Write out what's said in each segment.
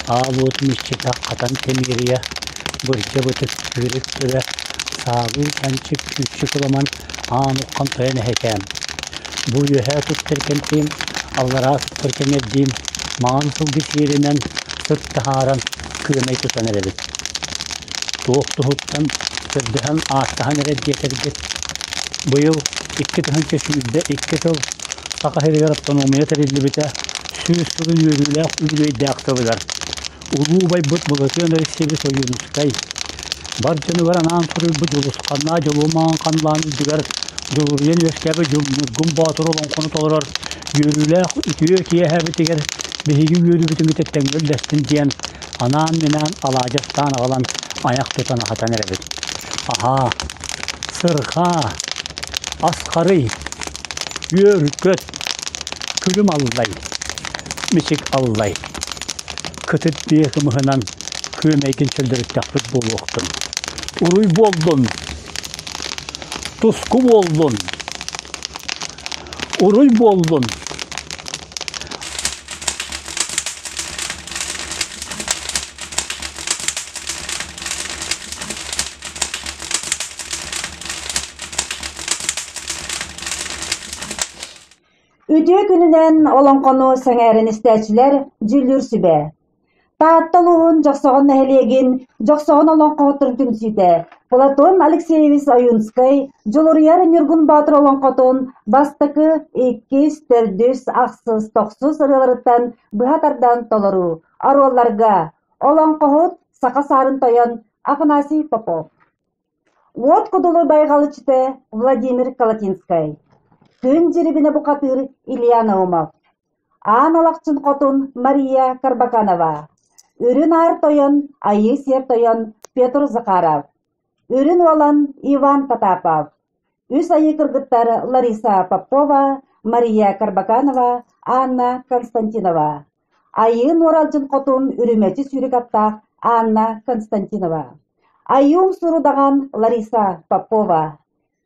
Аал уотум иччитэх хатан тэмиэрийэ, бырдьа бытык, күүрүк төбө, саалыы чанчык, күүччүк ыламан, аан уххан тойон эһэкээм. Бу үөһээ туттар кэмтиим, аллараа туттар кэмэрдиим, маҥан сылгы сиэринэн сыт таһааран, күөмэй тутан эрэбит. Туох туһуттан көрдөһөн ааттаһан эрэр диэтэргит, быйыл 2022 сыл Саха сиригэр автономия тэриллибитэ 100 сылын үөрүүлээх үбүлүөйдээх сылыгар улуу убайбыт Былатыан Алексеевич Ойуунускай бар дьонугар анаан суруйбут Дьулусханнаа Дьолуо маҥан халлаан үрдүгэр дьулуруйан үөскээбит Ньургун Боотур олоҥхону толорор үөрүүлээх үтүө киэһэбитигэр биһиги үөрүүбүтүн кытта тэҥҥэ үллэстин диэн анаан-минээн алаадьы астаан аҕалан айах тутан аһатан эрэбит. Аһаа, сырҕаа, асхарый, үөр-көт, күлүм аллай, мичик аллай, кытыт биэ кымыһынан күөмэйгин чөллөрүттэхпит буолуохтун. Уруй буоллун, туску буоллун, уруй буоллун. Үтүө күнүнэн олоҥхону сэҥээрэн истээччилэр дьүүллүүр сүбэ. Таатта улууһун Дьохсоҕон нэһилиэгин Дьохсоҕон олоҥхоһуттарын түмсүүтэ Платон Алексеевич Ойунскай Дьулуруйар Ньургун Боотур олоҥхотун бастакы, иккис, төрдүс, ахсыс, тохсус ырыаларыттан быһа тардан толоруу. Оруолларга Олоҥхоһут Саха Саарын Тойон Афанасий Попов. Уот Кудулу байҕалыччыта Владимир Колотинскай. Күн Дьирибинэ бухатыыр Илья Наумов. Аан Алахчын Хотун Мария Карбаканова, Үрүн Аар Тойон Айыы Сиэр Тойон Петр Захаров, Үрүн Уолан Иван Потапов, Үс Айыы кыргыттар Лариса Попова, Мария Карбаканова, Анна Константинова, Айыы Нуоралдьын Хотун Үрүмэчи сүүрүк аттаах Анна Константинова, Айыы Сурудаҕан Лариса Попова,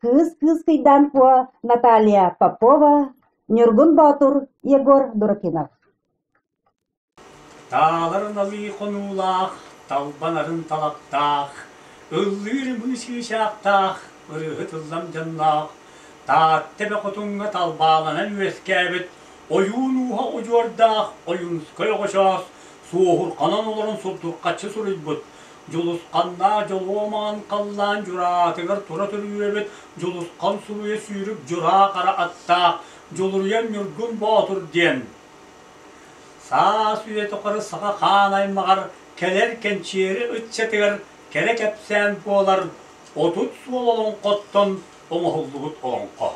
Кыыс Кыыс Кыйдаан Куо Наталья Попова, Ньургун Боотур Егор Дуракинов. Таалар налыы хонуулаах, талбанарын талахтаах, ыллыыр ымыы чыычаахтаах, ырыаһыт ыллам дьонноох, Таатта эбэ хотуҥҥа талбааланан үөскээбит ойуун ууһа удьуордаах Ойуунскай оҕочоос суоһурҕанан олорон сурдурхаччы суруйбут Дьулусханнаах дьолуо маҥан халлаан дьураатыгар тура төрүөбүт Дьулусхан суруйа сүүрүк дьураа хара аттаах Дьулуруйар Ньургун Боотур диэн Саас үйэ тухары саха хаан аймаҕар кэлэр кэнчиэри ыччатыгар кэрэ кэпсээн буолар 30 суол олоҥхоттон оҥоһуллубут олоҥхо.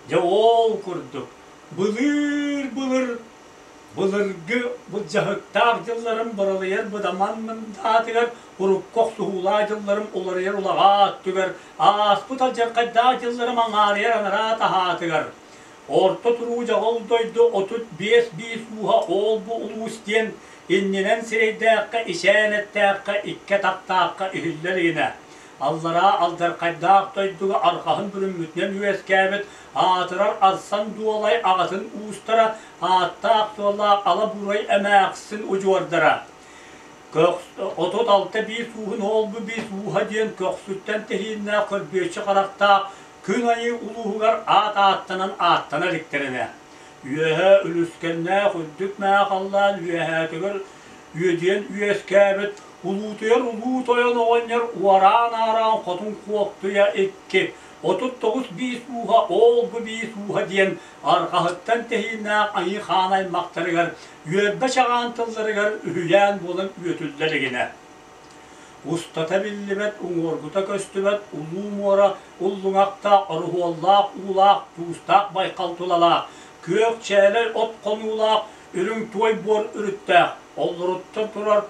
Дьэ ол курдук былыыр-былыр былыргы былдьаһыктаах дьылларым быралыйар быдаман мындаатыгар, урукку охсуһуулаах дьылларым уларыйар улаҕаа өттүгэр, ааспыт алдьархайдаах дьылларым аҥаарыйар анараа таһаатыгар, Орто туруу дьаҕыл дойду 35 биис ууһа ол-бу улуус диэн иннинэн сирэйдээххэ, ичээн эттээххэ, икки атахтаахха иһиллэр иһинэ. Аллараа алдьархайдаах дойдуга арҕаһын бүрүммүтүнэн үөскээбит аатырар Арсан Дуолай аҕатын уустара, ааттаах-суоллаах Ала Бурай эмээхсин удьуордара. 36 биис ууһун ол-бу биис ууһа диэн көхсүттэн тэһииннээх көрбүөччү харахтаах Күн Айыы улууһугар аат ааттанан ааттана иликтэринэ, үөһэ үлүскэннээх үрдүк мээх халлаан үөһээтигэр үөдүйэн үөскээбит улуутуйар улуу тойон оҕонньор уораан-аараан хотун Куоктуйа икки, 39 биис ууһа ол-бу биис ууһа диэн арҕаһыттан тэһииннээх айыы хаан аймахтарыгар үөрбэ чаҕаан тылларыгар үһүйээн буолан үөтүллэ илигинэ. Устата биллибэт, уҥуоргута көстүбэт улуу муора уллуҥахтаах, оруһуоллаах уулаах, туустаах байхал тулалаах, күөх чээлэй от хонуулаах, үрүҥ туой буор үрүттээх, оллуруттан турар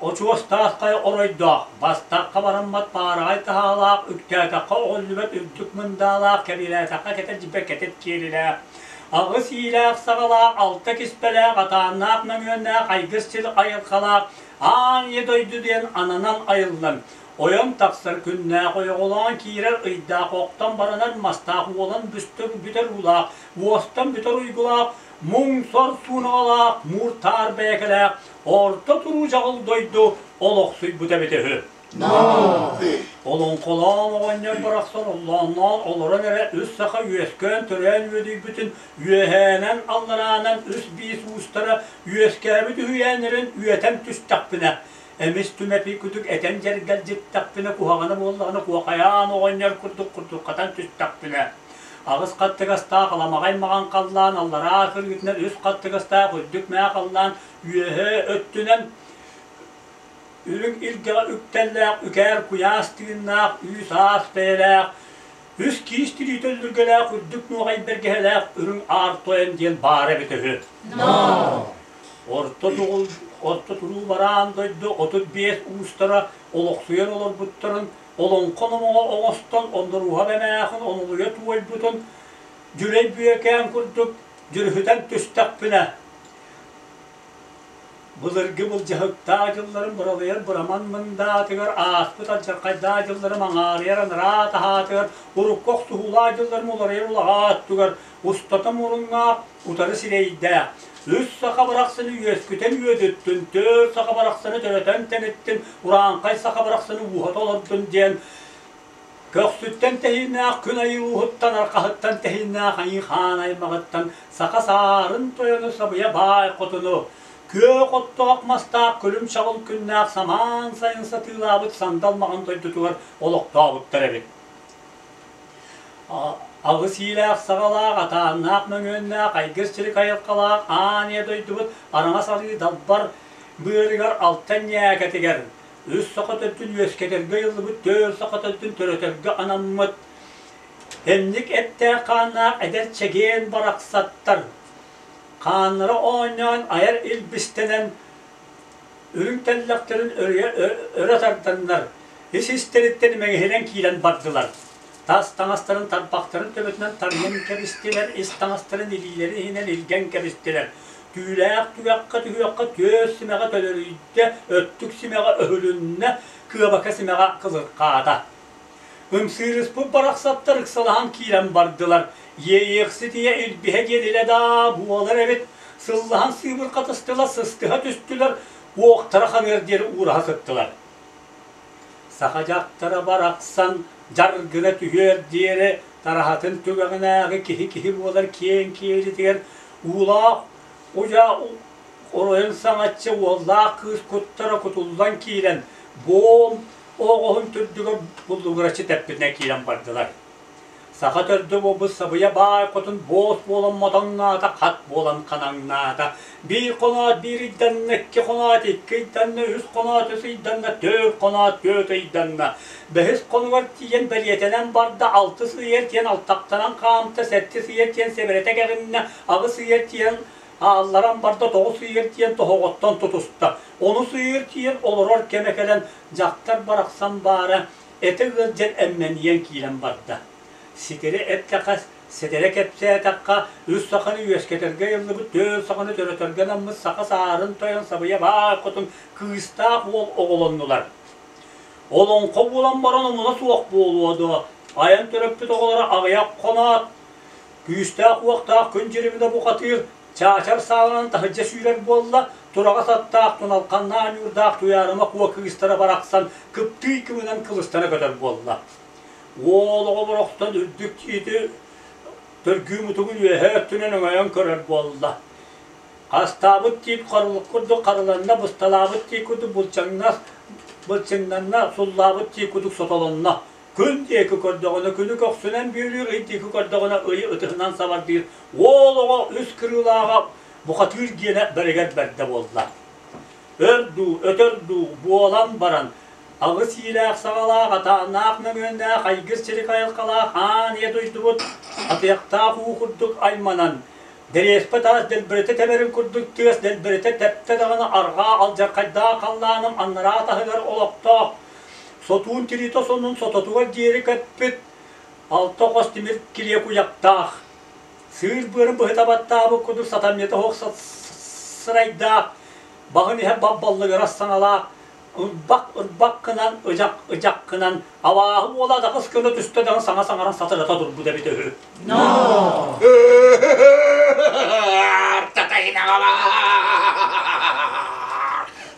очуос таас хайа оройдоох, бастахха бараммат баараҕай таһаалаах, үктээтэххэ оҕоллубат үрдүк мындаалаах, кэбирээтэххэ кэтэр дьиппэ кэтит киэлилээх, аҕыс иилээх саҕалаах, алта киспэлээх, атааннаах мөҥүөннээх, айгыс сир айылҕалаах, аан ийэ дойду диэн ананан айыллан, ойон тахсар күннээх ойоҕолоон киирэр ыйдаах, охтон баранар мастаах, уолан бүстэр бүтэр уулаах, уостан бүтэр уйгулаах, муҥ-сор суунаҕалаах, муур-таар бэйэкэлээх орто туруу дьаҕыл дойду олохсуйбут эбитэ үһү. Олоҥхолоон оҕонньор барахсан оллоонноон олорон эрэ үс саха үөскээн төрөөн үөдүйбүтүн үөһээнэн аллараанан үс биис уустара үөскээбит үһүйээннэрин үөтэн түстэхпинэ эмис түмэпий кудук этэн дьэргэлдьиттэхпинэ куһаҕана буоллаҕына куохайаан оҕонньор курдук курдурҕатан түстэхпинэ аҕыс хаттыгастаах аламаҕай маҕан халлаан аллараа кырыытынан үс хаттыгастаах үрдүк мээ халлаан үөһээ өттүнэн Үрүҥ илгэҕэ үктэллээх, үкээр куйаас тыыннаах, үүс-аас бэйэлээх, үс киис тириитэ өллүргэлээх, үрдүк нуоҕай бэргэһэлээх үрүҥ аар тойон диэн баара эбитэ үһү. Орто тугул, орто туруу бараан дойду 35 уустара олохсуйан олорбуттарын олоҥхо номоҕо оҥостон Ондорууһап эмээхин онолуйа туойбутун Дьүлэй Бүөкээн курдук дьүрүһүтэн түстэхпинэ Былыргы былдьаһыктаах дьылларын быралыйар быраман мындаатыгар, ааспыт алдьархайдаах дьылларым аҥаарыйар анараа таһаатыгар, урукку охсуһуулаах дьылларым уларыйар улаҕаа өттүгэр, устата муруннаах, утары сирэйдээх, үс саха барахсаны үөскүтэн үөдүттүн, түөрт саха барахсаны төрөтөн тэниттин, урааҥхай саха барахсаны ууһата олордун диэн Көхсүттэн тэһииннээх күн айыы ууһуттан, арҕаһыттан тэһииннээх айыы хаан аймаҕыттан саха саарын тойону сабыйа баай хотуну, күөх оттоох мастаах күлүм чаҕыл күннээх самаан сайын сатыылаабыт сандал маҕан дойдутугар олохтообуттар эбит. Аҕыс иилээх саҕалаах, атааннаах мөҥүөннээх, айгыр сирик айылҕалаах аан ийэ дойдубут араҥас арыы далбар быарыгар алтан ньээкэтигэр Үс саха төрдүн үөскэтэргэ ыйыллыбыт түөрт саха төрдүн төрөтөргө анаммыт эмник эттээх-хааннаах эдэр чэгиэн барахсаттар хааннара оонньоон айар илбистэнэн үрүҥ тэллэхтэрин өрө тарданнар ис-истэриттэн мэҥиһинэн киирэн бардылар. Тас таҥастарын тарбахтарын төбөтүнэн тарыйан кэбистилэр, ис таҥастарын илиилэрин иһинэн илгэн кэбистилэр. Түүлээх түгэххэ түһүөххэ түөс симэҕэ төлөрүйдэ, өттүк симэҕэ өһүлүннэ, кыабака симэҕэ кылырхаата. Ымсыырыспыт барахсаттар ыксалаһан киирэн бардылар. Иэйиэхсит ийэ илбиһэ диэн илэ даа буолар эбит. Сыллаһан сыыбырҕатыстылар, сыстыһа түстүлэр, уохтара ханыар диэри уураһа сыттылар. Саха дьахтара барахсан дьар гына түһүөр диэри тараһатын түгэҕинээҕи киһи-киһи буолар киэҥ киэлитигэр уулаах удьаа оройун саҥаччы уоллаах кыыс куттара кутуллан киирэн буом оҕоһун төрдүгэр буллугураччы тэппитинэн киирэн бардылар. Саха төрдө буолбут сабыйа баай хотун буос буолан мотоҥноото, хат буолан ханаҥнаата. Биир хоноот биир ыйданна, икки хоноот икки ыйданна, үс хоноот үс ыйданна, түөрт хоноот түөрт ыйданна. Бэһис хонугар тиийэн бэлиэтэнэн барда, алтыс ыйар тиийэн алтахтанан хаамта, сэттис ыйар тиийэн сэбэрэтэ кэҕиннэ, аҕыс ыйар тиийэн аалларан барда, тоҕус ыйар тиийэн тоһоҕоттон тутуста. Онус ыйар тиийэн олорор кэмэ кэлэн, дьахтар барахсан баара, Этэ ыалдьан эммэнийэн киирэн барда. Ситэри эттэххэ, ситэрэ кэпсээтэххэ, үс саханы үөскэтэргэ ыйыллыбыт, түөрт саханы төрөтөргө анаммыт саха саарын тойон сабыйа баай хотун кыыстаах уол оҕолоннулар. Олоҥхо буолан баран омуна суох буолуо дуо, айан төрөппүт оҕолоро аҕыйах хоноот, күүстээх-уохтаах күн дьириминэ бухатыыр Чаачар сааланан таһырдьа сүүрэр буолла, тураҕас аттаах, туналханнаах ньуурдаах Туйаарыма Куо кыыстара барахсан кыптыый кымынан кылыстана көтөр буолла. Уол оҕо борохтон үрдүк тиити төргүү мутугун үөһэ өттүнэн өҥөйөн көрөр буолла. Хастаабыт тиит харылык курдук харыланна, бысталаабыт тиит курдук булчаҥнас былчыҥнанна, суллаабыт тиит курдук сотолонно. Күн диэки көрдөҕүнэ күнү көхсүнэн бүөлүүр, ый диэки көрдөҕүнэ ыйы ытыһынан сабардыыр уол оҕо үс кырыылааҕа бухатыыр диэнэ бэригэр бэрдэ буолла. Өр дуу, өтөр дуу буолан баран, аҕыс иилээх-саҕалаах, атааннаах мөҥүөннээх, айгыр сирик айылҕалаах аан ийэ дойдубут атыйахтаах уу курдук айманан, дэриэспэ таас дэлбэритэ тэбэрин курдук тыас дэлбэритэ тэптэ даҕаны арҕаа алдьархайдаах халлааным анараа таһыгар олохтоох Сотуун тириитэ сонун сототугар диэри көппүт, алта хос тимир килиэ куйахтаах, сыыр быарын быһыта баттаабыт курдук сатамньыта оһох сырайдаах, баҕын иһэ баббаллыгырас саҥалаах, ырбак ырбак гынан, ыдьах ыдьах гынан, абааһы уола адахыс гына түстэ даҕаны саҥа саҥаран сатырата турбут эбитэ үһү. No! Татайын аҕалаах,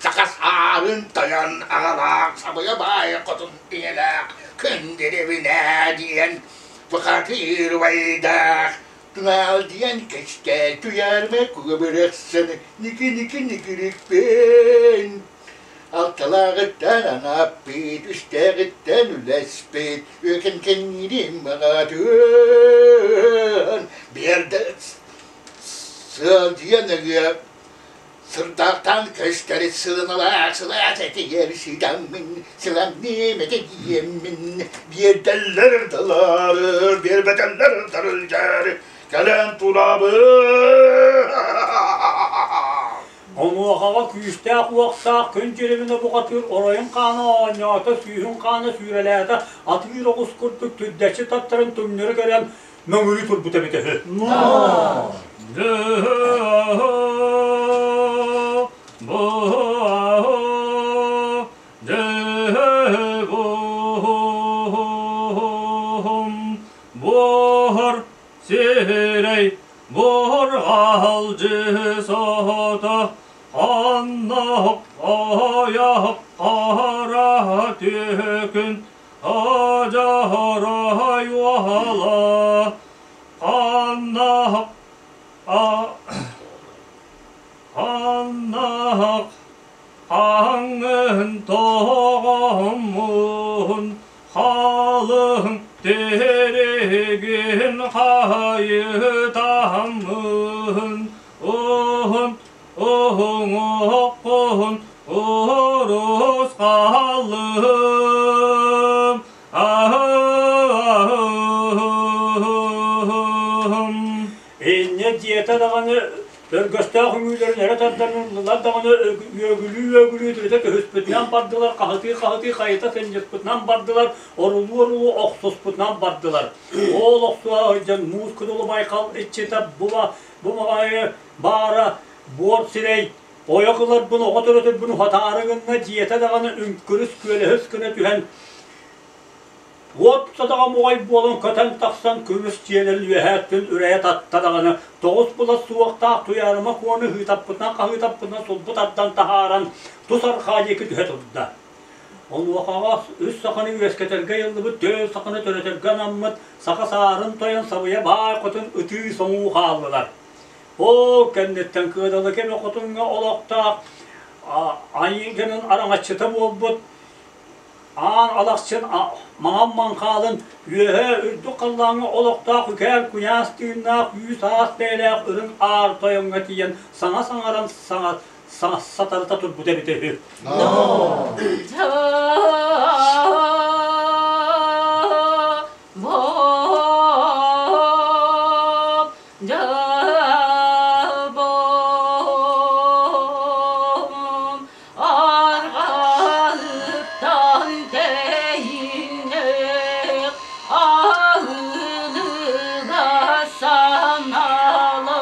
саха саарын тойон аҕалаах, сабыйа баай хотун ийэлээх, күндүрүбүнэ диэн бухатыыр убайдаах, Түмэл диэн кэчкэ түйээрмэ күгүбүрэхсэн ники-ники-никирикпин Алталааҕыттан анааппыт, үстээҕиттэн үлэспит, үөкэн кэнниирим баҕатын биэрдэ сыалдьыйан өлүө сырдаахтаан көстөр сылыналаах сылаас этигэр сытаммын сыламныым этэ диэммин биэрдэллэр далаар биэрбэтэллэр дарылдьар кэлэн турабын. Онуохаҕа күүстээх-уохтаах күн дьирибинэ бухатыыр оройун хаана оонньоото, сүүһүн хаана сүүрэлээтэ, атыыр оҕус курдук түрдэччи таттарын түҥнэри көрөн мөҥүрүү турбута эбитэ үһү. Буор сирэй Бурҕалдьы соһута оннук ойох хара түөкүн одьоһорой уола ханнаһык ханнаһык хаҥын тоҕоммун Халыҥ тиһиригин хайытаммын, уһун уһуҥуоххун урус хааллым. Инньэ диэтэ даҕаны Өргөстөөх үҥүүлэрин өрө тардан ыллылар даҕаны үөгүлүү-үөгүлүү түрүтэ көһүспүтүнэн бардылар, хаһытыы-хаһытыы хайыта сынньыспытынан бардылар, орулуу-орулуу охсуспутунан бардылар. Ол охсуһа сылдьан муус кудулу байхал иччитэ була бу маҕайы баара буор сирэй ойох ыларбын оҕо төрөтөрбүн уһатаары гынна дьиэтэ даҕаны үҥкүрүс күөлэһис гына түһэн Уот садаҕа моҕой буолан көтөн тахсан көмүс дьиэлэрин үөһээ өттүн үрэйэ татта даҕаны тоҕус былас суохтаах Туйаарыма Куону ыһыытаппытынан-хаһыытаппытынан сулбу тардан таһааран тус арҕаа диэки түһэ турда. Онуохаҕа үс саханы үөскэтэргэ ыйыллыбыт түөрт саханы төрөтөргө анаммыт саха саарын тойон сабыйа баай хотун ытыы-соҥуу хааллылар. Ол кэнниттэн Кыадалы кэмэ хотуҥҥа олохтоох айыы дьонун араҥаччыта буолбут Аан Алахчын маҥан маҥхаалын үөһэ үрдүк халлааҥҥа олохтоох үкээл куйаас тыыннаах үүс-аас бэйэлээх үрүҥ аар тойоҥҥо тиийэн саҥа саҥаран саҥа сатарыта турбута эбитэ үһү. Арҕаһыттан тэйиннэх аһыныга санаалах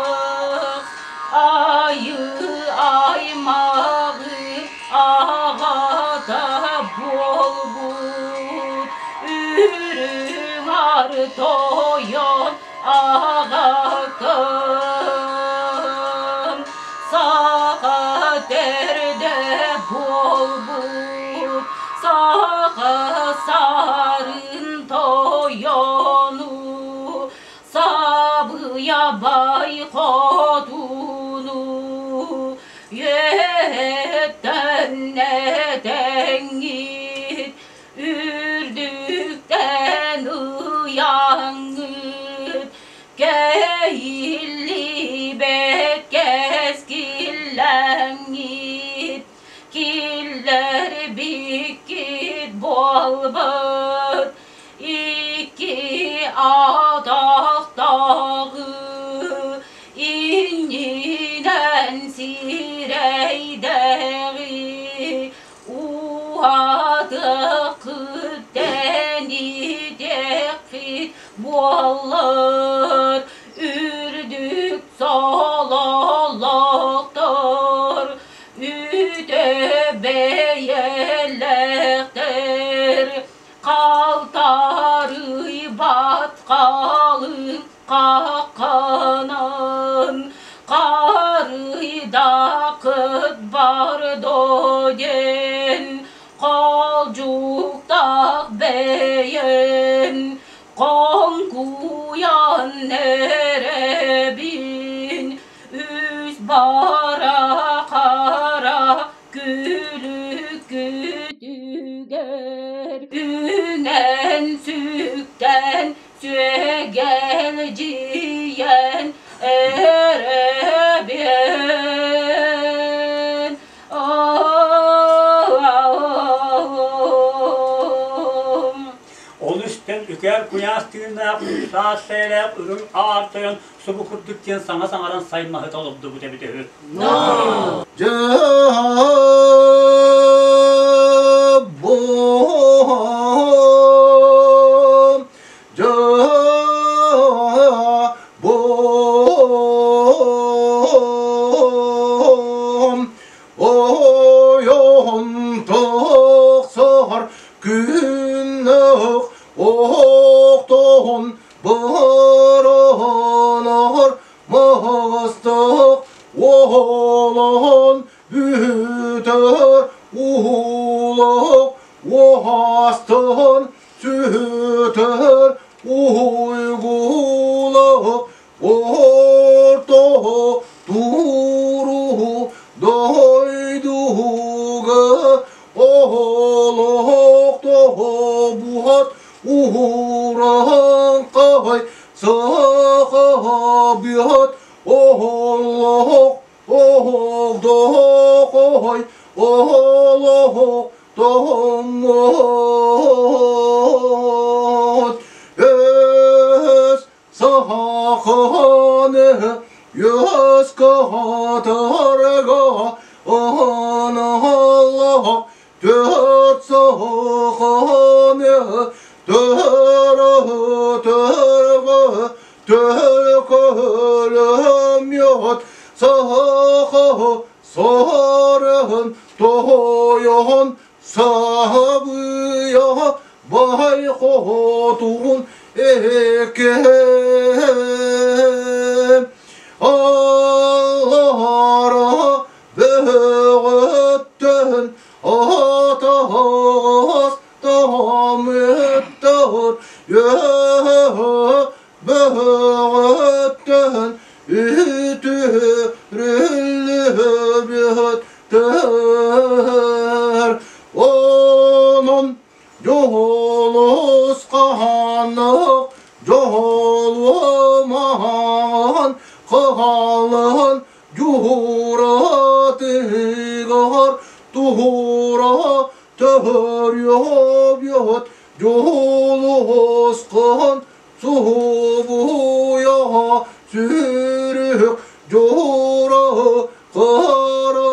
айыы аймаҕы аҕата буолбут үрүҥ ар тойон Аҕакым саха төрдө буолбут, саха сарын тойону, сабыйа бай хотуну, үөттэн этэҥҥит Үрдүктэн ыйаҥҥыт, кэһиллибэт кэскиллэҥҥит, киллэрбиккит буолбут икки атахтааҕы иннинэн сирэйдээҕи Уһатыаххыт, тэнитиэххит буоллар, үрдүк сололоохтор, үтө бэйэлээхтэр, халтарыйбат халыҥ хахханан. Хоҥкуйан эрэбин үс бара хара күлүккүтүгэр үҥэн сүктэн сүөгэлдьийэн эрэбин. Ол истэн үкээр куйаас тыыннаах саас сэйэлээх үрүҥ аар тойон субу курдук диэн саҥа саҥаран саймаһыта олордубут эбитэ үһү. Ойон тохсор күннөх охтоһун боронор мостох оһолон бүтөр уһулох уһастын сүтөр уйгулох Орто туругу дойдуга оһолоохтоһо буһат уһураан хай сахабиат оһолоох оһолдоохой оһолоох тоһоммот өс Сахаханы үөскэ-хатарга аналлаах төрт сахаханы төрө-төргө төркөлөмөт саха сарыһын тоһойоһун Саабыйа баай хоһотугун экэм Аллара бөҕөттөн атаҕас таһамыттар бөҕөттөн үтүрүллүбүттэр Онон дьолус хаһаанах дьолуомаһан хаалан дьуһуратыгар туһура төһөрүөбүөт дьолуосхан Суһубуйа сүрүк дьуура кыра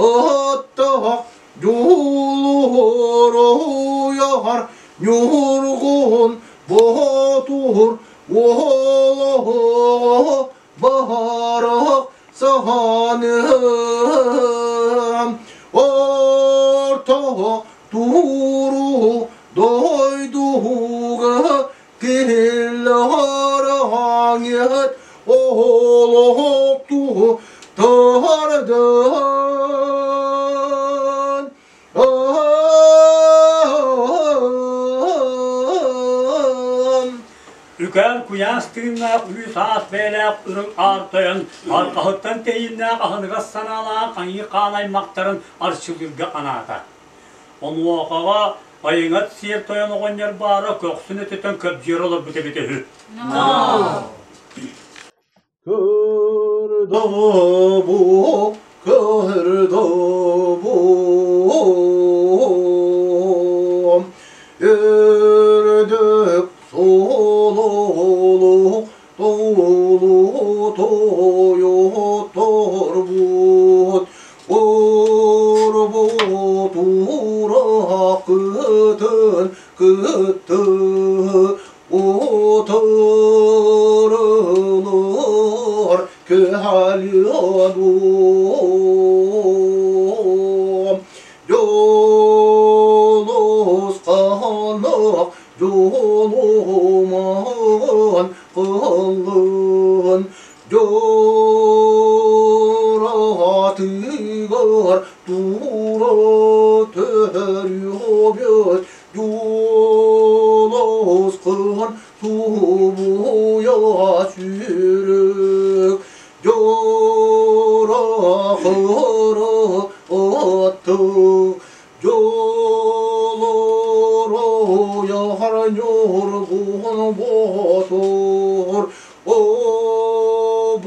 ыттаах дьулуруйар ньургуһун боотур уолуһу баһарах саһаныам орто тууру дойдуга Киһилэҕэр оһолоһоктуу таһардан Үкээн куйаас тыыннаах үүс-аас бэйэлээх үрүҥ аар тойон арҕаһыттан тэйииннээх аһыныгас санаалаах айыы-хаан аймахтарын арчылыырга анаата. Онуохаҕа айыҥат сиэр тойон оҕонньор баара көхсүн өтөтөн көбдьүөрэ олорбут эбитэ үһү. Көрдөбу, көрдөбу, Үрдүк сололук Туолу тойоторбут, Орботура кытын кытты отырылар кыһалыадум. Дьолусханах дьолуман кылын дьоратыгар тура төрүөбүт дьолус кын Субуйа сүүрүк Дьоро оту Дьолоро ньургун ботур Обургуну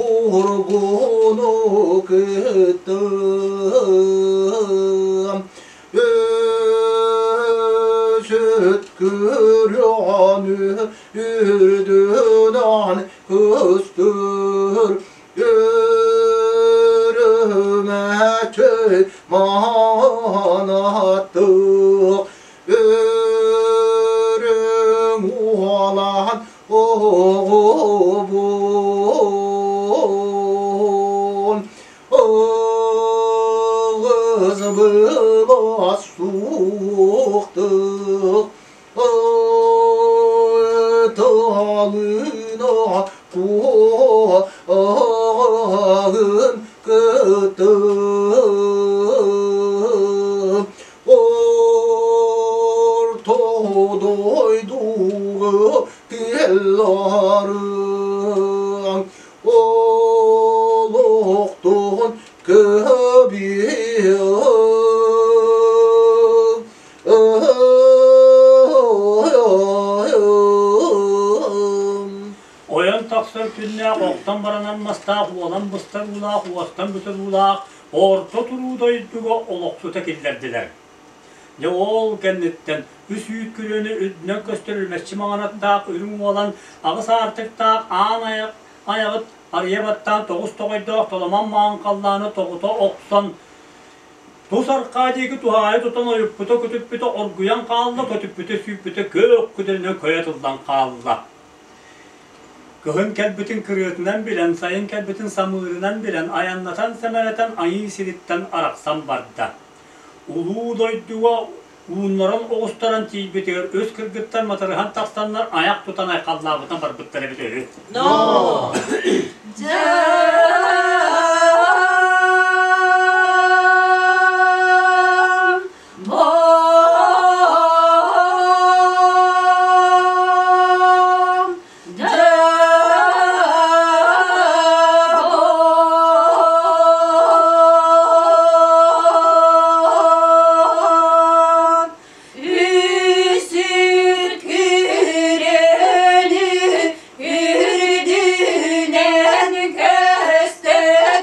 кыттым Өсөт күрүөнү үрдүнэн көстөр Өрүмэчэй маанаттык Өрүҥ уолан оҕобун Оҕус былас суохтук Ыталына куоҕын кытым Орто дойдуга келларың Олохтон көбүө Ойон тахсар күннээх, охтон баранан мастаах, уолан быстар уулаах, уостан бүтэр уулаах орто туруу дойдуга олохсута киллэрдилэр. Дьэ ол кэнниттэн үс үүт күрүөнү үрдүнэн көстөр үрүмэччи маҥанаттаах үрүҥ уолан аҕыс аартыктаах аан айах айаҕыт арыйа баттаан тоҕус тоҕойдоох толомон маҥан халлааны тоҕута охсон тус архаа диэки туһаайа тутан ойуппута көтүппүтэ оргуйан хаалла, көтүппүтэ сүүппүтэ күөх күдэринэн көйө тыллан хаалла. Кыһын кэлбитин кырыатынан билэн, сайын кэлбитин самыырынан билэн, айаннатан сэмэрэтэн айыы сириттэн арахсан барда. Улуу дойдуга ууннаран оҕустаран тиийбитигэр үс кыргыттар матарыһан тахсаннар айах тутан айхаллаабытынан барбыттар эбит үһү. No! Үсүт күрөнү үрдүнэн көстөр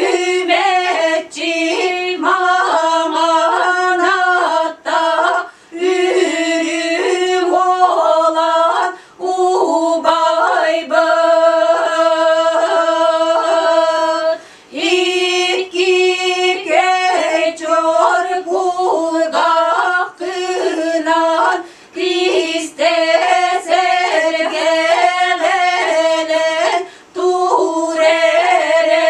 үрүмэччи маҥан атта үрүҥ уолан убайбыт икки чор кулгааххынан кисте сэргэлэнэн турэрэ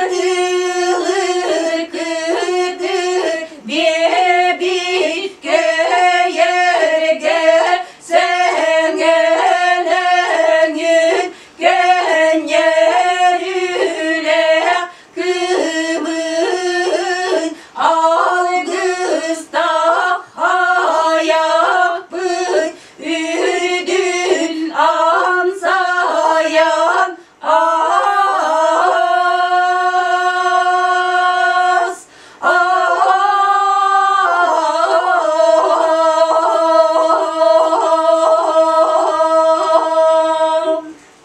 Кытылыр кытыр биэбит көйөргө сэҥэлэҥин көнньөрүлээх кымын алгыстаах айахпыт үрдүн амсайан аас аам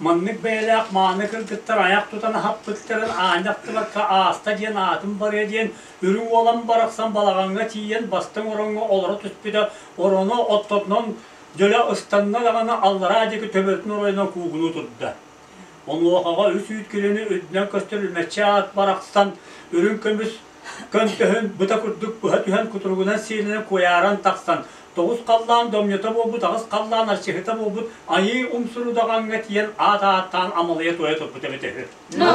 Маннык бэйэлээх мааны кыргыттар айах тутан аһаппыттарын аанньа ахтыбакка ааста диэн аатын барыа диэн үрүҥ уолан барахсан балаҕаҥҥа тиийэн бастыҥ ороҥҥо олоро түспүтэ ороно оттотунан дьөлө ыстанна даҕаны аллараа диэки төбөтүн оройунан куугунуу турда. Онуохаҕа үс үүт күрүөнү үрдүнэн көстөр үрүмэччи аат барахсан үрүҥ көмүс көнтөһүн быта курдук быһа түһэн кутуругунан сиэлинэн куйааран тахсан тоҕус халлаан домньото буолбут, аҕыс халлаан арчыһыта буолбут айыы умсурудаҕаҥҥа тиийэн аат ааттаан амалыйа туойа турбут эбитэ үһү. No!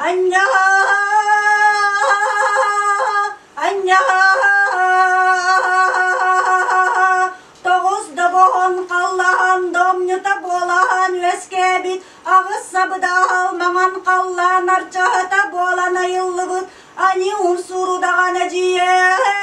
Анньа анньа тоҕус добоһон халлаан домньута буолаан үөскээбит аҕыс сабыдаал маҥан халлаан арчаһыта буолан айыллыбыт ани умсуурудаҕан эдьиийэ.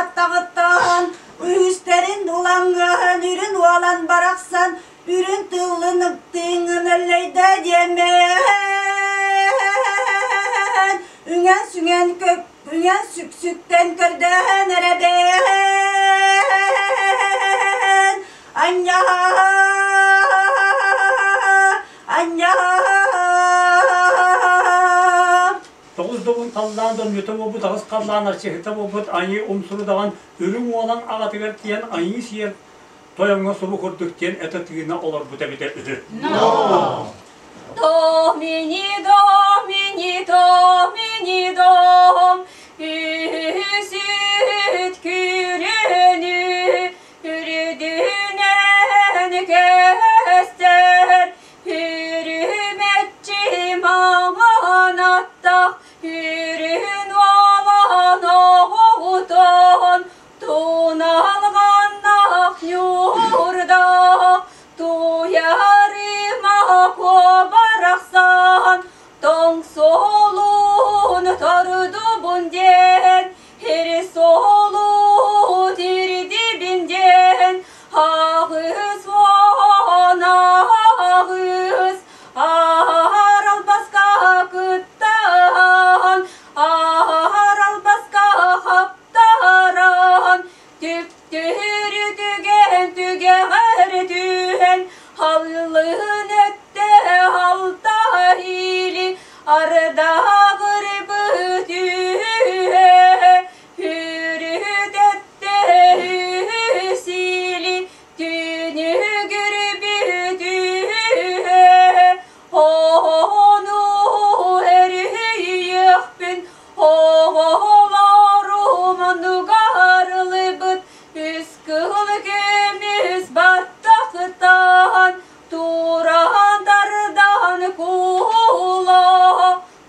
баттаҕыттан үһүстэрин улаҥҥаһын үрүн уолан барахсан үрүн тыллын тыыҥын өллөйдө диэммин үҥэн сүҥэн көк үҥэн сүксүктэн көрдөһөн эрэбин анньаа анньаа. Тоҕус добун халлаан донньута буолбут, аҕыс халлаан арчыһыта буолбут айыы умсурудаҕан үрүҥ уолан аҕатыгар тиийэн айыы сиэр тойоҥҥо субу курдук диэн этэ тыына олорбут эбитэ үһү. Домини, домини, домини, дом, үсүт күрүнү үрдүнэн көстөр, үрүмэччи маҥан аттах, үрүн уолан оҕотон, туналҕаннах ньуурдаах, туйарыма куобарахсан, тоҥ суолун тордубун диэн, хир суолу тирдибин диэн, аҕыс уон аҕыс аралбаска кыттан, аралбаска хаптаран, түптүрү түгэн түгэҕэр түһэн, халлын өттө алта или ардаҕыр бытүһэ, үрүт өттө үс или түнүгүр бүтүһэ, ону эрийиэхпин оҕолорум оннугар ылыбыт үс кыһыл көмүс баттахтан туран тардан куула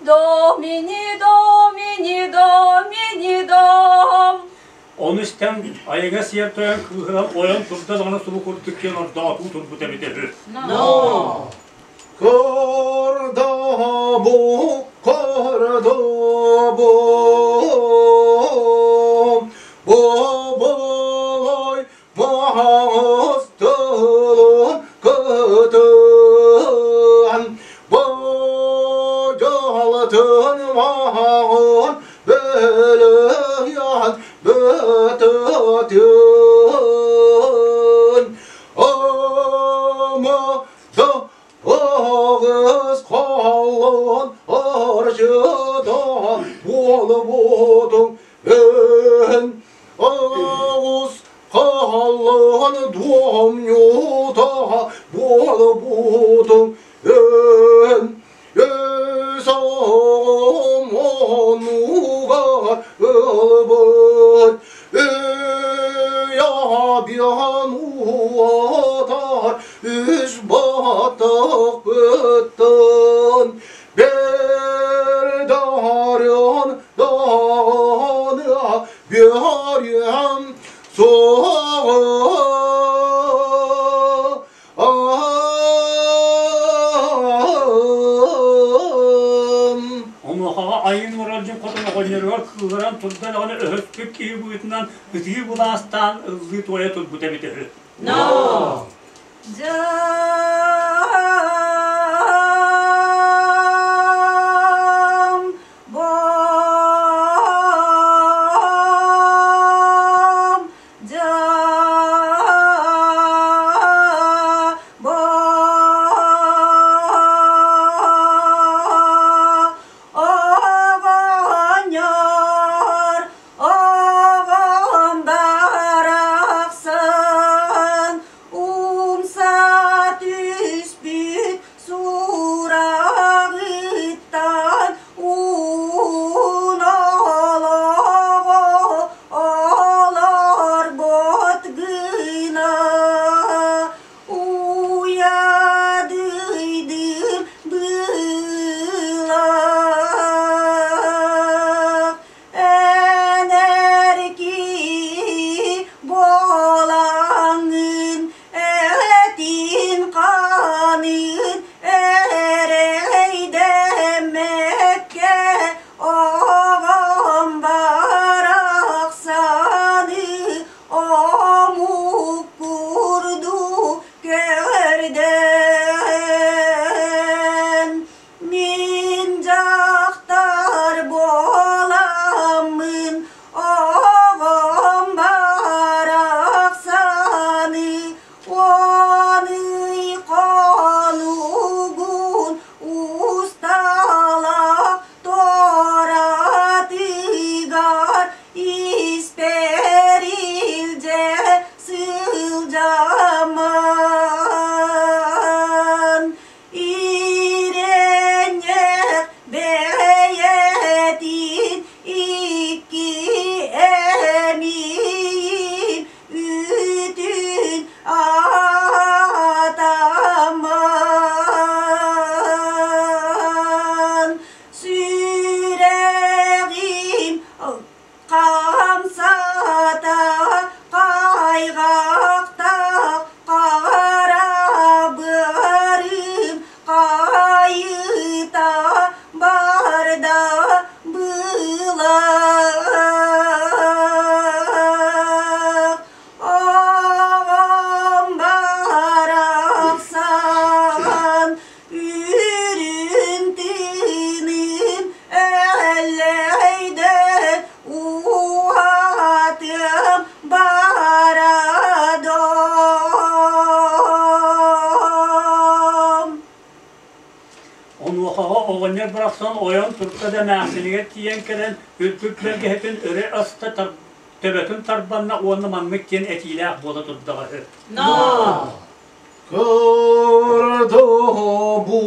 домини домини домини дом. Ону истэн айыҥа сиэр тойон кыыһыран ойон турда даҕаны субу курдук киэн ордоотуу турбут эбитэ үһү. Кордобу, кордобу, бобой мастылын кытын, божалтын мағын бөлөйөн бөтөтүн. Ама да аҕыс халлан арчыдан буолбутуҥ эн аҕыс халлан дуомньута буолбутуҥ эн өс онугар ылбыт өйабиан уотар үс баттахпыттан бердарыан даҕаны биариам соҕа. Онуохаҕа айын Муралдьын хотун оҕонньоругар кыылларан турда даҕаны өһөспүт киһи быһыытынан ытыы былаастаан ыллыы туойа турбут эбитэ үһү. Дьам бом дьа бо оҕонньор оҕом барахсан умса түһэн. Уолан ойон турда да эмээхсинигэр тиийэн кэлэн, үрдүк бэргэһэтин өрө аста, төбөтүн тарбанна уонна маннык диэн этиилээх буола турдаҕа үһү. Кырдыбу,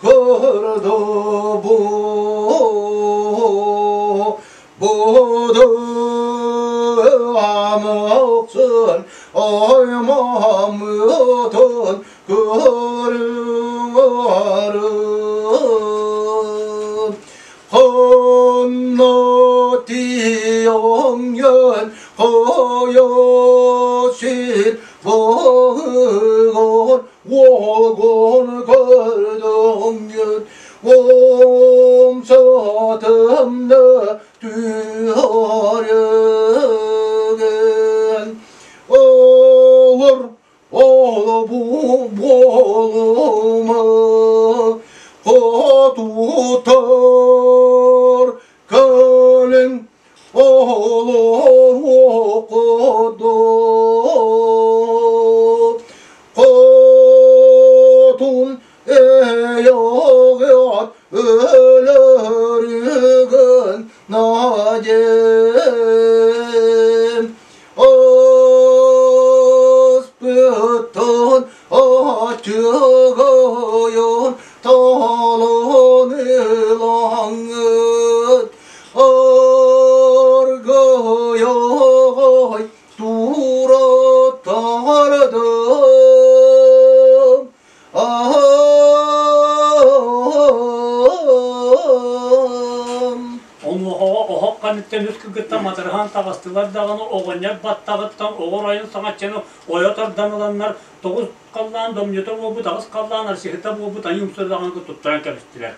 кырдыбу, Будуамыксын, аймамытын көрүҥөрүн. Хонно тиоҥҥын хойо сир быгор уолгун көрдөҥҥүн Умсатымны түһэрген Олор олбу буолума хотутар кэлин олор окудо Хотун эйоҕыат өлөрүгүн надем Оспуттун ачыгыйын талын ылаҥыт Аргыйай туратардым Онуохаҕа оһох кэнниттэн үс кыргыттар матырыһан таҕыстылар даҕаны оҕонньор баттаҕыттан оҕо оройун саҥаччыны ойо тардан ыланнар тоҕус халлаан домньута буолбут, аҕыс халлаан арсыһыта буолбут айыы умсар даҕаны туттаран кэбистилэр.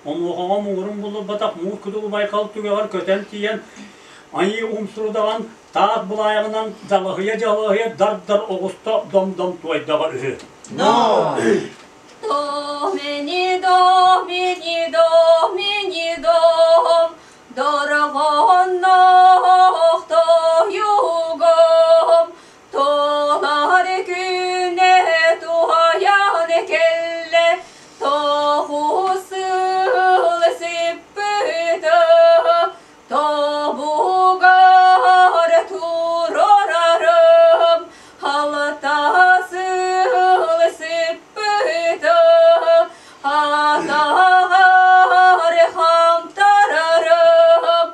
Онуохаҕа муҥурун булларбатах муус кудулу байҕал түгэҕэр көтөн тиийэн айыы умсурудаҕан таас былаайаҕынан дьалаһыйа-дьалаһыйа дар-дар оҕуста дом-дом туойдаҕа үһү. Домини, домини, домини, дом, дорогоннох тоюгом, толар күнэ туһайан кэллэ, тоҕусыл сиппыта, Тобугар турарарым, халтасыл сыппытым, атаҕар хамтарарым,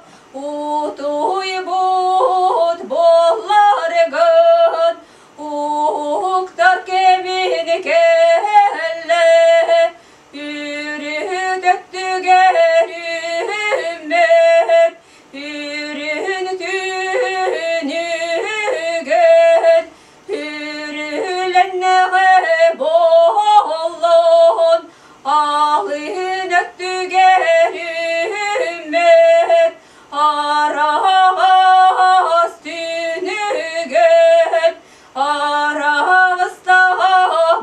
утуйбут буолларгын, уһуктар кэмин кэллэ, Үрүт өттүгэр үүммэт, үрүн түүнүгэр үрүлэннэҕэ буоллун, алын өттүгэр үүммэт, араҕас түүнүгэр Араҕастаҕа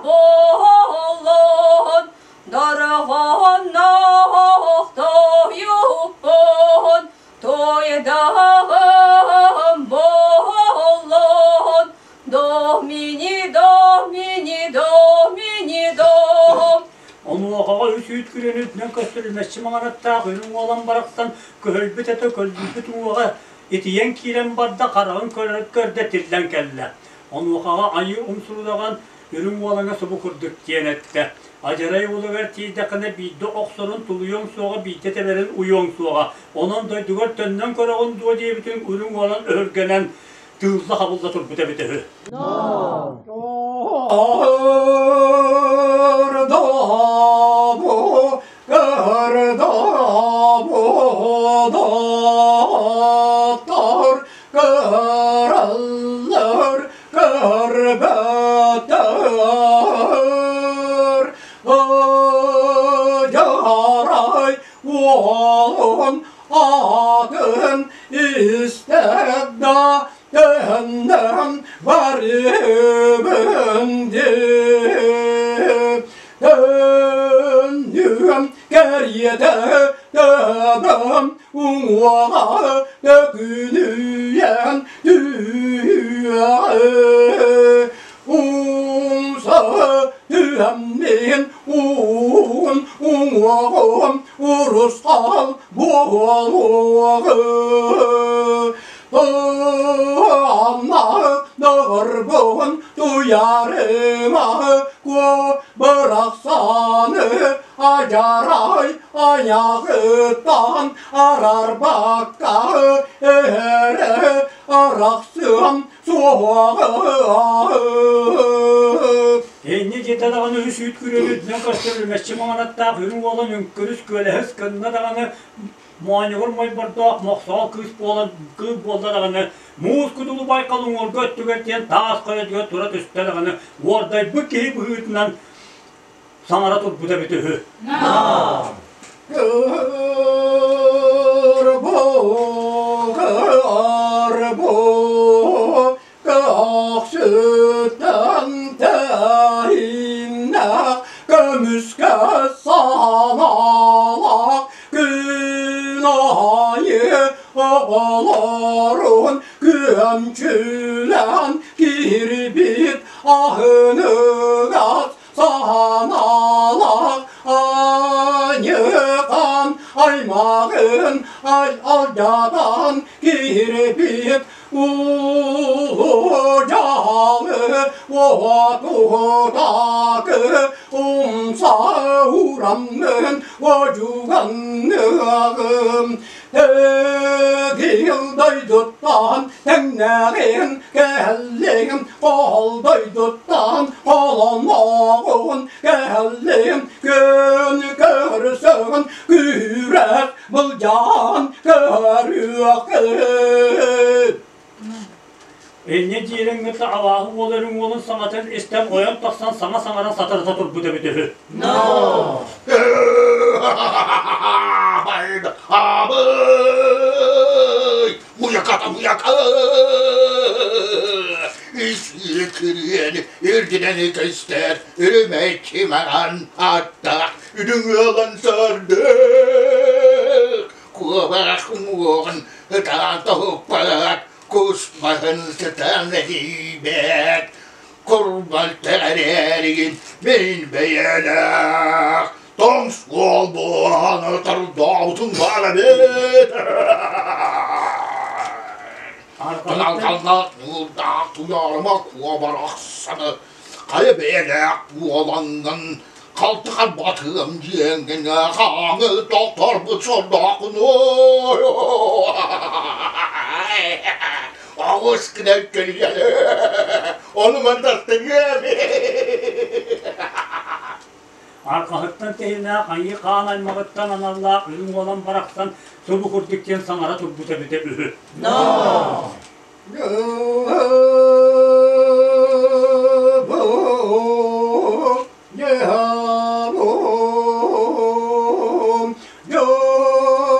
буоллун, дорҕоонноох тойукпун, туойдаҕым буоллун, Домини, домини, домини, дом. Онуохаҕа үс үүт күрүөнү үрдүнэн көстөрүмэччи маҥанаттаах үрүҥ уолан барахсан көһүйбүт этэ көлдьүйбүт уҥуоҕа итийэн киирэн барда, хараҕын көрдө тиллэн кэллэ. Онуохаҕа айыы умсурудаҕан үрүҥ уолаҥа субу курдук диэн эттэ. Адьарай уолугар тиийдэххинэ биирдэ охсорун тулуйуоҥ суоҕа, биирдэ тэбэрин уйуоҥ суоҕа. Онон дойдугар төннөн көрөҕүн дуо диэбитин үрүҥ уолан өһүргэнэн тыылла-хабылла турбута эбитэ үһү. Көрөллөр көрбөттөр Дьарай уолун атын истэ да төннөн барыбын диэн Төннүөм кэриэтэ төбөм уҥуоҕа төкүнүйэн түһүөҕэ Умса түһэммин уун уҥуоҕум урут Урусхал буолуоҕу Амма доҕорбун туйарыма куо бырахсаны адьарай айаҕыттан арарбакка эрэ арахсыам суоҕа. Инньэ диэтэ даҕаны үс үүт күрүөлүтүнэн көстөр үрүмэччи маҥанаттаах үрүҥ уолан үҥкүрүс күөлэһис гынна даҕаны моонньугар мойбордоох мохсоҕол кыыс буолан кыыл буолла даҕаны муус кудулу байкал уҥуорга өттүгэр диэн таас хойотугар тура түстэ даҕаны уордайбыт киһи быһыытынан саҥара турбута эбит үһү. Көхсүттэн тэһииннээх көмүскэ санаалаах күн аайы оҕолорун күөмчүлээн киирбит аһыныгас саһаналаах аньыхан аймаҕын алдьатан киирбит улуу дьаалы уотуутаакы умса ураммын одьуганныаҕым Төгүл дойдуттан тэҥнээҕин кэллиҥ, Ол дойдуттан холонноҕун кэллиҥ, Күн көрсөҕүн күүрэх былдьаан көрүөххүт. Инньэ диэриҥҥэ абааһы уол өрүҥ уолун саҥатын истэн ойон тахсан саҥа саҥаран сатарыта турбут эбит үһү. Абый! Уйаката уйака! Ис кириэн үрдүнэн көстөр үрүмэччи маҥан аттаах үрүҥ ыалан сырдык куобах уҥуоҕун ытаан тоһуппат кус маһын сытан эһийбэт курбалта эрээригин мин бэйэлээх тоҥ суол буолан тордообутун баар эбит Талалҕаннаах ньуурдаах туйаарыма куобарахсаны хайа бэйэлээх буолаҥҥын халтыхар батыам диэҥҥин хааҥы тохторбут сордооххунуй оҕус гынан кэлиэн ону мандастыгыам Арҕаһыттан тэһинээх айыы хаан аймаҕыттан аналлаах үрүҥ уолан барахсан субу курдук диэн саҥара турбута эбитэ үһү.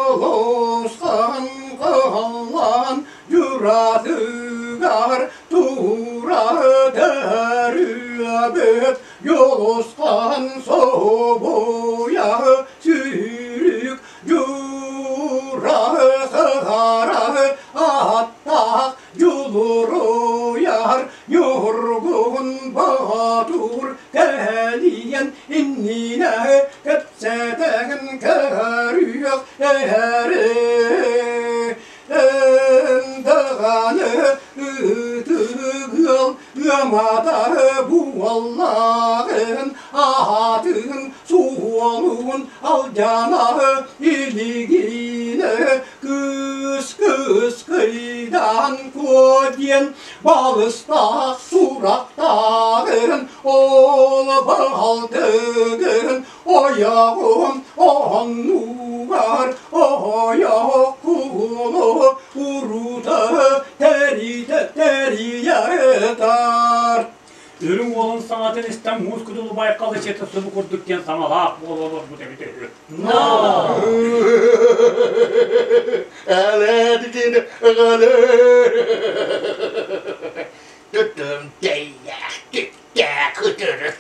Дьолусхан кыһаллан дьуратыгар тура төрүөбүт Дьулусхан собуйа сүүрүк дьураһыһара аттаах дьулуруйар Ньургун Боотур кэлиэн иннинэ кэпсэтэн көрүөх эри Даҕаны ытыгыл ыамата буоллаҕын аатын суолун алдьана илигинэ кыс кыс кыйдан куо диэн балыстаах сурахтааҕын ол балтыгын ойоҕум оннугар ойох кулу уруута тэрийэ тэрийэ Үрүҥ уолун саҥатын истэн муус кудулу байкал иччитэ субу курдук диэн саҥалаах буола олорбут эбитэ үһү. Элэдикин ҕалы Тутум тэйээх түптээх ытырык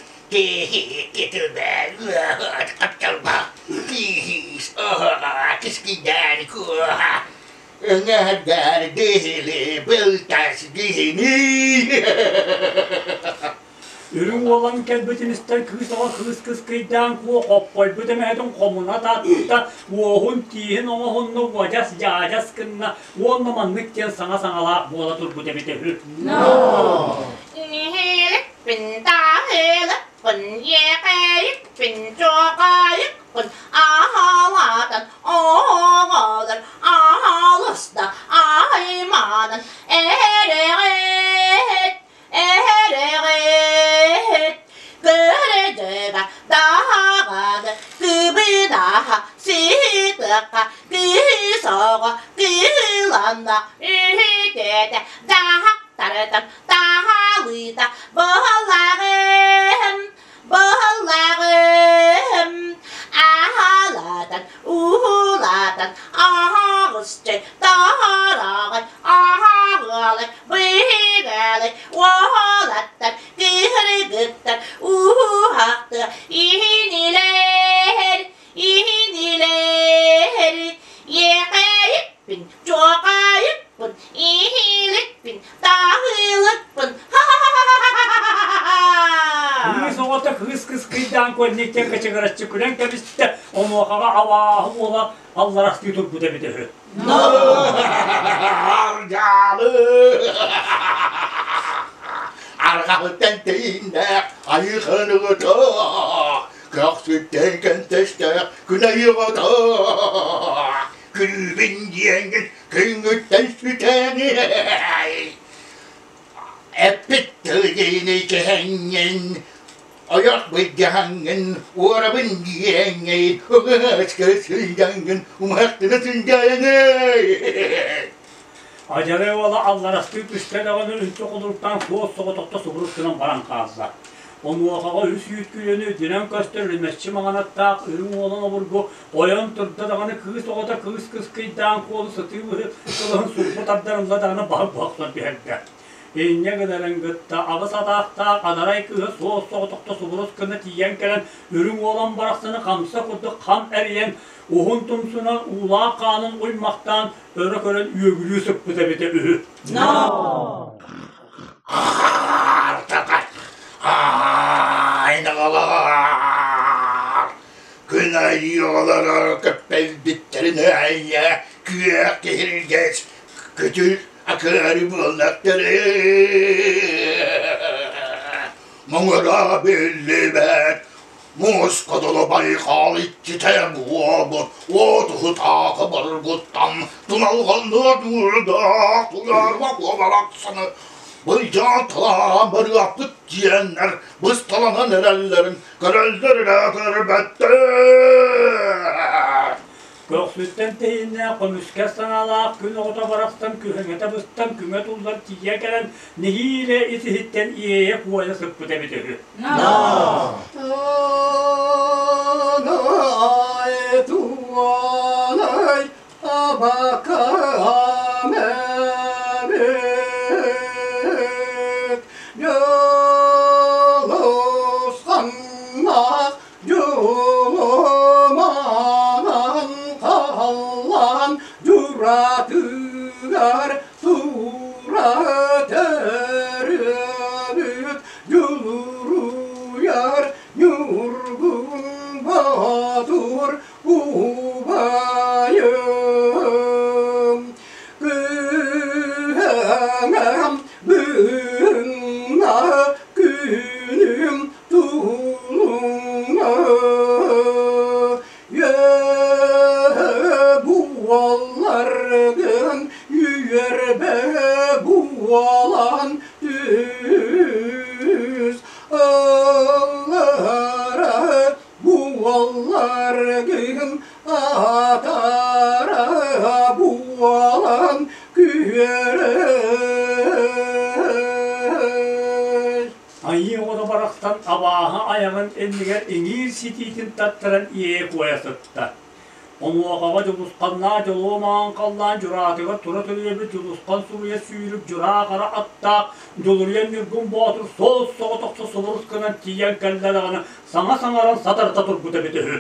Үрүҥ уолан кэлбитин истэн кыыс оҕо кыыс кыскыйдаан куо хоппойбут эмэһэтин хомуна татта, уоһун тииһин оҥоһунна уодьас-дьаадьас гынна уонна маннык диэн саҥа саҥалаах буола турбут эбитэ үһү. Нэһиликпин таһыылыкпын иэхэйикпин чуокайыкпын аһалаатан оҕолор аһалыста айманан эрэҕит эрэҕит көрөдьөҕө даҕаны кыбынаһа сытыахха кыыс оҕо кыыланна үһүтүөтэ дьаһахтарытан таһалыыта быһалаҕым быһалаҕым аһалатан уһулатан аһаҕысчай таһараҕай аһаҕалай быһыгалай уолаттар кыһыргыттар уһахтыа иһинилэр иһинилэр иэхэйиппин чуокайыппын иһиликпин таһыылыкпын Кыыс оҕото кыыс кыскыйдаан көннүттэн кычыгыраччы күлэн кэбистэ, онуохаҕа абааһы уола алларастыы турбут эбитэ үһү. Аргаалы Арҕаһыттан тэйиннээх айыханыгыта көхсүттэн кэнтэстээх күн айыҕата күлүүбүн диэҥҥин күҥҥүттэн сүтэҥий эппит тылгыны кэһэҥҥин ойох былдьаһаҥҥын уорабын диэҥҥэй ыгыска сылдьаҥҥын умахтына сылдьаҥый Адьарай уола алларастыы түстэ даҕаны үнтү холуруктаан суос соҕотохто субурус гынан баран хаалла. Онуохаҕа үс үүт күрүөнү үрдүнэн көстөр үрүмэччи маҥанаттаах үрүҥ уолан обургу ойон турда даҕаны кыыс оҕото кыыс кыскыйдаан куолу сытыы быһы кылыһын сулбу тардан ылла даҕаны баһын бохсон түһэрдэ. Инньэ гынарын кытта аҕыс атаахтаах адарай кыыһа суос соҕотохто субурус гына тиийэн кэлэн үрүҥ уолан барахсаны хамса курдук хам эрийэн уһун тумсунан уулаах хаанын уймахтаан өрө көрөн үөгүлүү сыппыт эбитэ үһү. Айнаҕалар күн айыы оҕолоро көппөлбүттэрин айа күөх киһиргэс күтүр акыары буоллахтары муҥура биллибэт муус кодоло байхал иччитэ буолбут уотуһутаахы баргуттан туналҕанныа туурдаах туйаарба куобарахсаны былдьаан талаан барыахпыт диэннэр бысталанан эрэллэрин көрөллөр эрэ көрбөттөр. Көхсүттэн тэһииннээх көмүскэс санаалаах күн оҕото барахсан күһэҥэтэ быстан күҥэ туллар тиийэ кэлэн нэһиилэ ис-иһиттэн иэйэ-куойа сыппыт эбит үһү. Дьулуманан дьуратыгар тура төрөөбүт дьулуруйар Ньургун Боотур убайым Кыһаҥам быһына күнүм туһуҥа буолларгын үөрбэ буолан түс ыллара буолларгын атара буолан күөрэй. Айыы оҕото барахсан абааһы айаҕын иннигэр иҥиир ситиитин таттаран иэйэ-куойа сытта. Онуохаҕа Дьулусханнаах дьолуо маҥан халлаан дьураатыгар тура төрүөбүт Дьулусхан суруйа сүүрүк дьураа хара аттаах Дьулуруйан Ньургун Боотур суос соҕотохсо субурус гынан тиийэн кэллэ даҕаны саҥа саҥаран сатарыта турбут эбит үһү.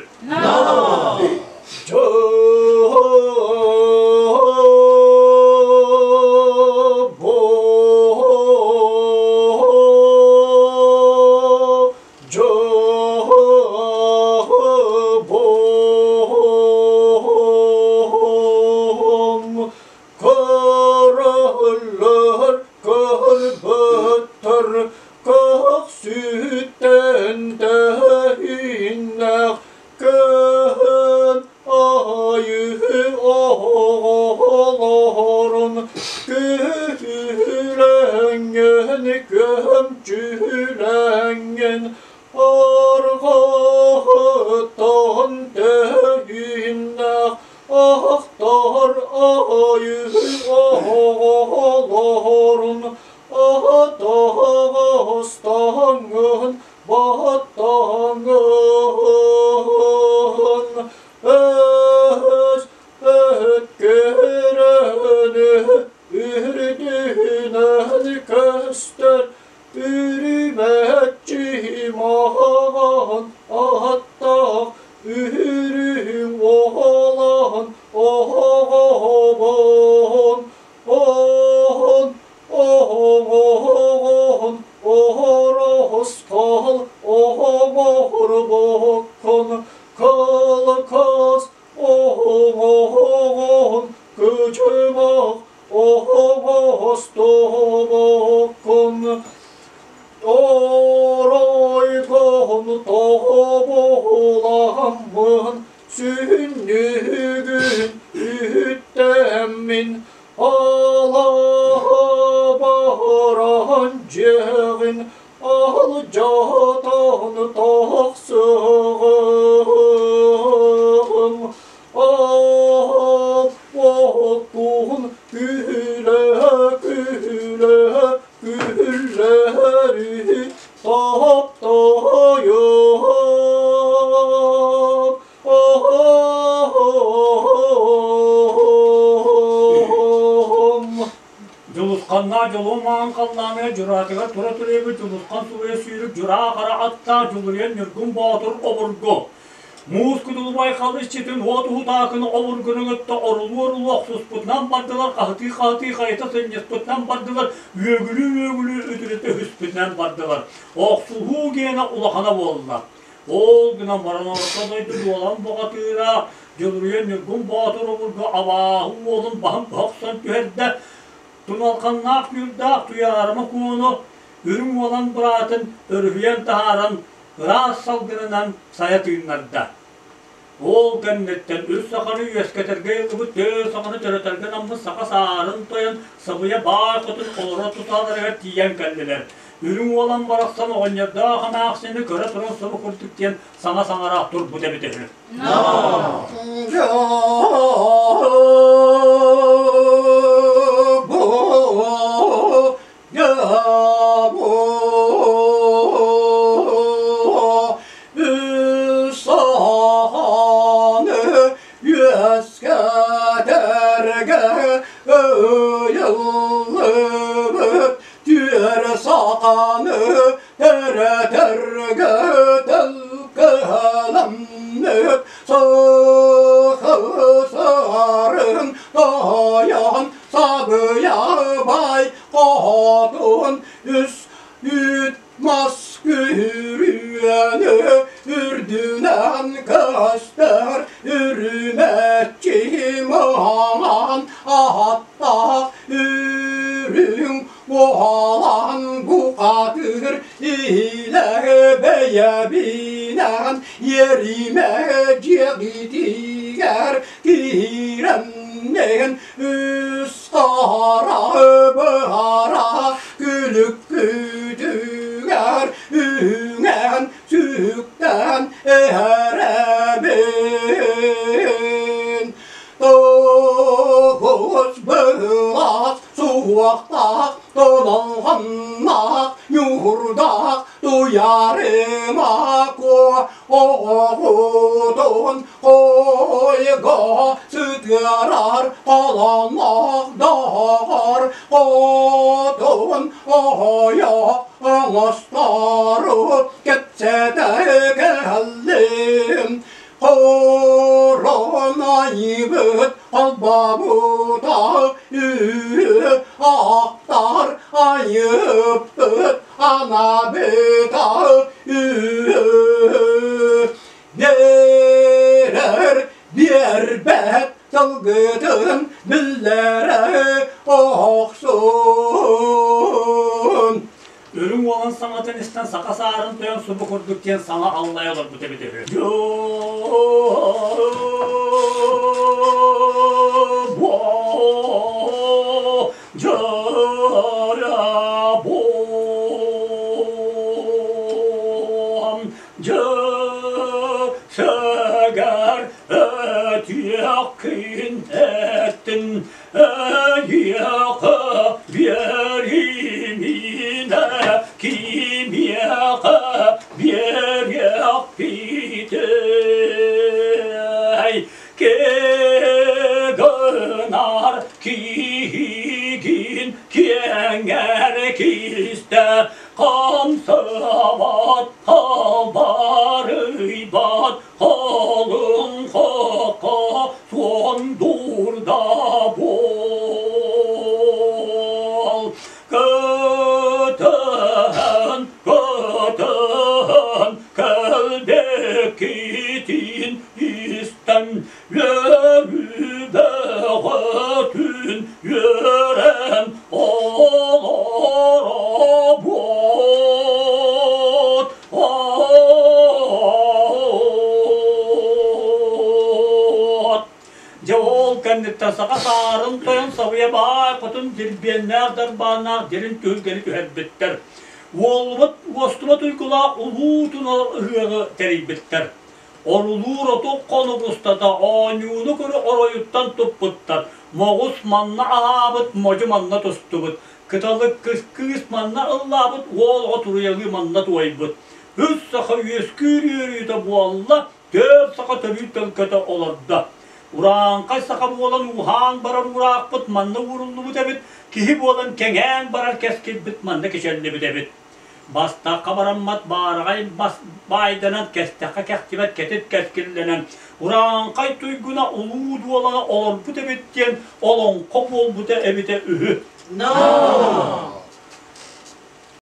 Оҕолорун күһүлэҥҥин, көмчүлэҥҥин, Арҕаһыттан тэһииннээх ахтар айыы оҕолорун атаҕастаҥҥын, баттаҥҥын, Өс өткөрөнү үрдүнэн көстөр Үрүмэччи маҕан аттаах үрүҥ уолан оҕобон оһон оһоҥоһон оһоростол оһоҥоһорбоккун кылыкас оһоҥоһон кычымах оһоҥостобоккун Оройгон тоҕобуламмын сүнньүгүн үттэммин алаһа баран дьиэҕин алдьатан тахсыҕым Оттуун күлэ-күлэ күллэри таптайым. Дьулусханнаа дьолуон маҥан халлааныга дьураатыгар тура түрэбит Дьулусхан субуйа сүүрүк дьураа хара аттаах Дьулуруйан Ньургун Боотур обургу Муус кудулубай халысчытын уот уһутаакыны обургуну кытта орулуу-орулуу охсуспутунан бардылар, хаһытыы-хаһытыы хайыта сынньыспытынан бардылар, үөгүлүү-үөгүлүү үтүрүтэ үһүспүтүнэн бардылар. Охсуһуу гиэнэ улахана буолла. Ол гынан баран орто дойду дуолан бухатыыра Дьулуруйан Ньургун Боотур обургу абааһы уолун баһын быһа охсон түһэрдэ, Туналханнаах ньуурдаах Туйаарыма Куону үрүҥ уолан быраатын өрүһүйэн таһааран ыраас салгынынан сайа тыыннарда. Ол кэнниттэн үс саханы үөскэтэргэ ыллыбыт түөрт саханы төрөтөргө анаммыт саха саарын тойон сабыйа баай хотун олоро тутааларыгар тиийэн кэллилэр. Үрүҥ уолан барахсан оҕонньордоох эмээхсини көрө туран собо курдук диэн саҥа саҥара турбут эбитэ үһү. Сақаны тәрі-тәрге тәлкәләмнеп сахысарын таян сабыябай қатын үс үт мас күрүөнү үрдүнэн көстөр үрүмэччи маҥан аттаах үрүҥ уолан бухатыр илэ бэйэбинэн иэримэ дьиэҕитигэр киирэммин үс хара быһара күлүккүтүгэр үҥэн сүктэн эһэрэбин Тоҕус быһаас суһуохтаах толоҥхонноох ньуурдаах туйаарыма куо оҕоҕутун хойго сытыарар холонноох доҕор хотун оһойо оҥостору кэпсэтэ кэллим Коронайбыт холбообута ахтар айыппыт анабыта Биэрэр биэрбэт тылгытын биллэрэ охсун. Үрүҥ уолан саҥатын истэн саха саарын тойон субу курдук диэн саҥа аллайа олорбут эбит үһү. Эһиэхэ биэриминэ, кимиэхэ биэриэхпитэй? Кыгынар киһигин киэҥэр кистэ, хамсаабат, халбарыйбат, Халыҥ хахха суон дуурда буол. Көтөн, көтөн, кэлбэккитин истэн, үөрүүбэҕэтин үөрэн олоробут. Дьэ ол кэнниттэн саха саарын тойон сабыйа баай хотун дирбиэннээх дарбааннаах дирин түһүлгэни түһэрбиттэр. Уоллубат уостубат уйгулаах улуу тунал ыһыаҕы тэрийбиттэр. Орулуур оту хонук устата оонньууну көрө оройуттан туппуттар. Моҕус манна аһаабыт, модьу манна тустубут. Кыталык кыс манна ыллаабыт, уол оҕо туруйалыы манна туойбут. Үс саха үөскүүр үөрүүтэ буолла, түөрт саха төрүү төлкөтө олордо. Урааҥхай саха буолан ууһаан барар уураахпыт манна ууруллубут эбит, киһи буолан кэҥээн барар кэскилбит манна кичэллибит эбит. Бастакка бараммат баараҕай бас баайданан кэстэххэ кэхтибэт кэтит кэскиллэнэн урааҥхай туйгуна улуу дуолана олорбут эбит диэн олоҥхо буолбута эбитэ үһү. No!